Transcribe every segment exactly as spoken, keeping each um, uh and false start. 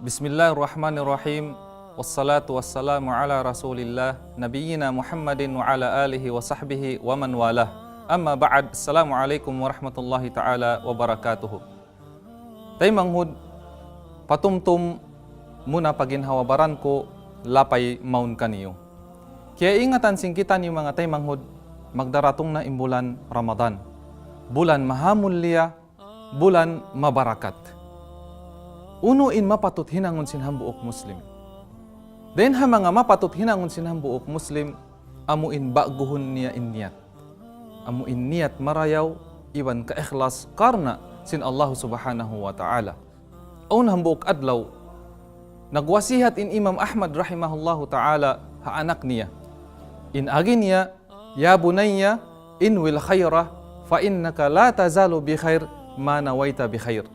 بسم الله الرحمن الرحيم. والصلاة والسلام على رسول الله نبينا محمد وعلى آله وصحبه ومن والاه. أما بعد، السلام عليكم ورحمة الله تعالى وبركاته. Taymanghud, patumtum muna pa ginhawa-baran ku, lapay mawn kaniyu. Kiyaingatan sin kitaniyu manga taymanghud, magdaratung na in bulan Ramadan. Bulan mahamulliya, bulan mabarakat. Unu in mapatut hinangun sin hambuuk Muslim? Dayn ha manga mapatut hinangun sin hambuuk Muslim, amu in ba'guhun niya in niyat. Amu in niyat marayaw iban kaikhlas karna' sin Allah Subhanahu wa Ta'ala. Awn hambuuk adlaw, nagwasihat in Imam Ahmad rahimahullahu ta'ala ha anak niya. In agi niya, يا بني انو الخير فإنك لا تزال بخير ما نويت بخير.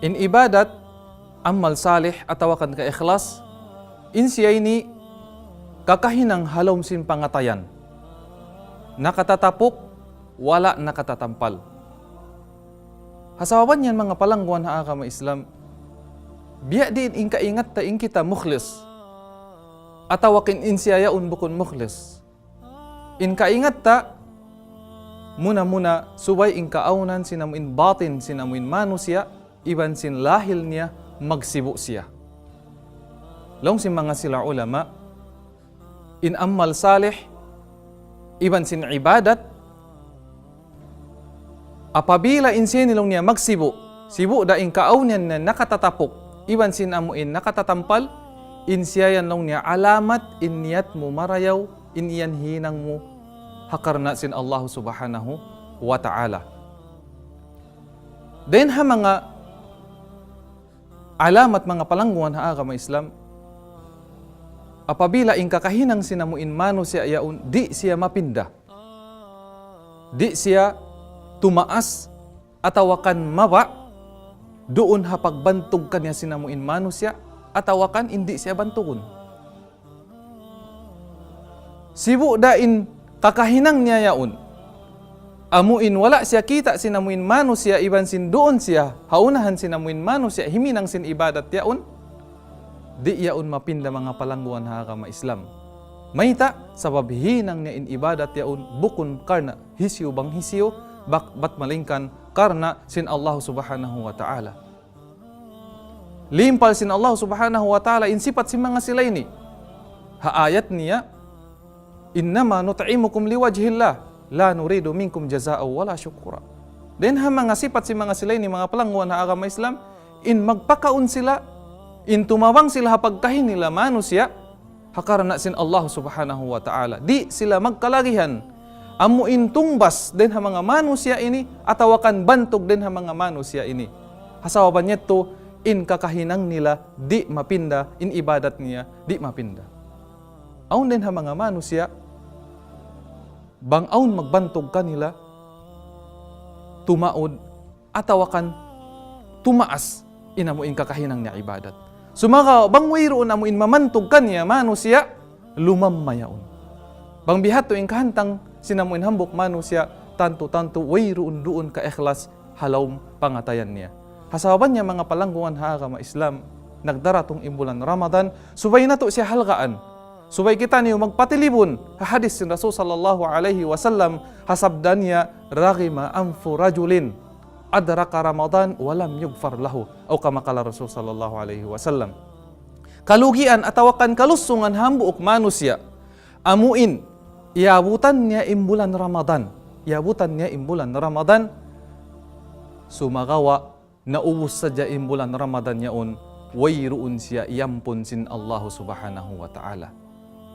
In ibadat, amal salih, atawa kan kaikhlas, in siya ini kakahinang ha lawm sin pangatayan. Nakatatapuk, wala' nakatatampal. Ha sababan yan, manga palangguan ha agama Islam, biya' diin in kaingat ta in kita mukhlis, atawa kan in siya yaun bukun mukhlis. In kaingat ta, muna-muna, subay in kaawnan sin amu in batin sin amu in manusiya', iban sin lahil niya, magsibu' siya. Laung sin manga sila ulama, in amal salih, iban sin ibadat, apabila in siya ini laung niya magsibu', sibu' da in kaawnan niya nakatatapuk, iban sin amu in nakatatampal, in siya yan laung niya alamat in niyat mu marayaw, in yan hinang mu ha karna' sin Allah Subhanahu wa Ta'ala. Dayn ha manga alamat, manga palangguan ha agama Islam, apabila in kakahinang sin amu in manusiya' yaun, di' siya mapinda, di' siya tumaas, atawa kan mababa', duun ha pagbantug kaniya sin amu in manusiya', atawa kan in di' siya bantugun. Sibu' da in kakahinang niya yaun, amu in wala' siya kita' sin amu in manusiya' iban sin duun siya ha unahan sin amu in manusiya' himinang sin ibadat yaun, di' yaun mapinda, manga palangguan ha agama Islam. Mayta'? Sabab hinang niya in ibadat yaun bukun karna' hisiyu bang hisiyu, bak-, bat malaingkan karna' sin Allah Subhanahu wa Ta'ala. Limpal sin Allah Subhanahu wa Ta'ala in sipat sin manga sila ini. Ha ayat niya, إنما نطعمكم لوجه الله لا نريد منكم جزاء ولا شكورا. Dayn ha manga sipat sin manga sila ini, manga palangguan ha agama Islam, in magpakaun sila, in tumabang sila ha pagkahi nila manusiya', ha karna' sin Allah Subhanahu wa Ta'ala. Di' sila magkalagihan amu in tungbas dayn ha manga manusiya' ini, atawa kan bantug dayn ha manga manusiya' ini. Ha sababan yadtu, in kakahinang nila di' mapinda, in ibadat niya di' mapinda. Awn dayn ha manga manusiya', bang awn magbantug kanila, tumaud, atawa kan tumaas in amu in kakahinang niya ibadat. Sumagawa' bang wayruun amu in mamantug kaniya manusiya', lumamma yaun. Bang bihadtu in kahantang sin amu in hambuuk manusiya', tantu-tantu wayruun duun kaikhlas ha lawm pangatayan niya. Ha sababan niya, manga palangguan ha agama Islam, nagdaratung in bulan Ramadan, subay natu' siya halgaan. Subay kitaniyu magpatilibun ha hadis sin Rasul sallallahu alayhi wasallam, ha sabda niya, رغم أنف رجل أدرك رمضان ولم يغفر له، أو كما قال الرسول صلى الله عليه وسلم. Kalugian atawa kan kalusungan hambuuk manusiya', amu in iyabutan niya in bulan Ramadan, iyabutan niya in bulan Ramadan, sumagawa' naubus sadja in bulan Ramadan yaun, wayruun siya iyampun sin Allahu Subhanahu wa Ta'ala.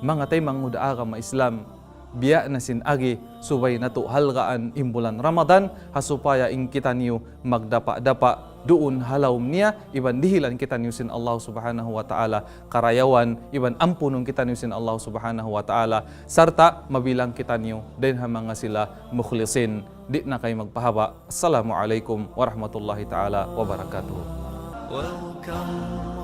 Manga taymanghud ha agama Islam, biya' na sin agi, subay natu' halgaan in bulan Ramadan, ha supaya in kitaniyu magdapa'-dapa' duun ha lawm niya, iban dihilan kitaniyu sin Allah Subhanahu wa Ta'ala karayawan, iban ampunun kitaniyu sin Allah Subhanahu wa Ta'ala, sarta' mabilang kitaniyu dayn ha manga sila mukhlisin. Di' na kayu magpahaba'. Assalamu alaykum warahmatullahi ta'ala wabarakatuh. Welcome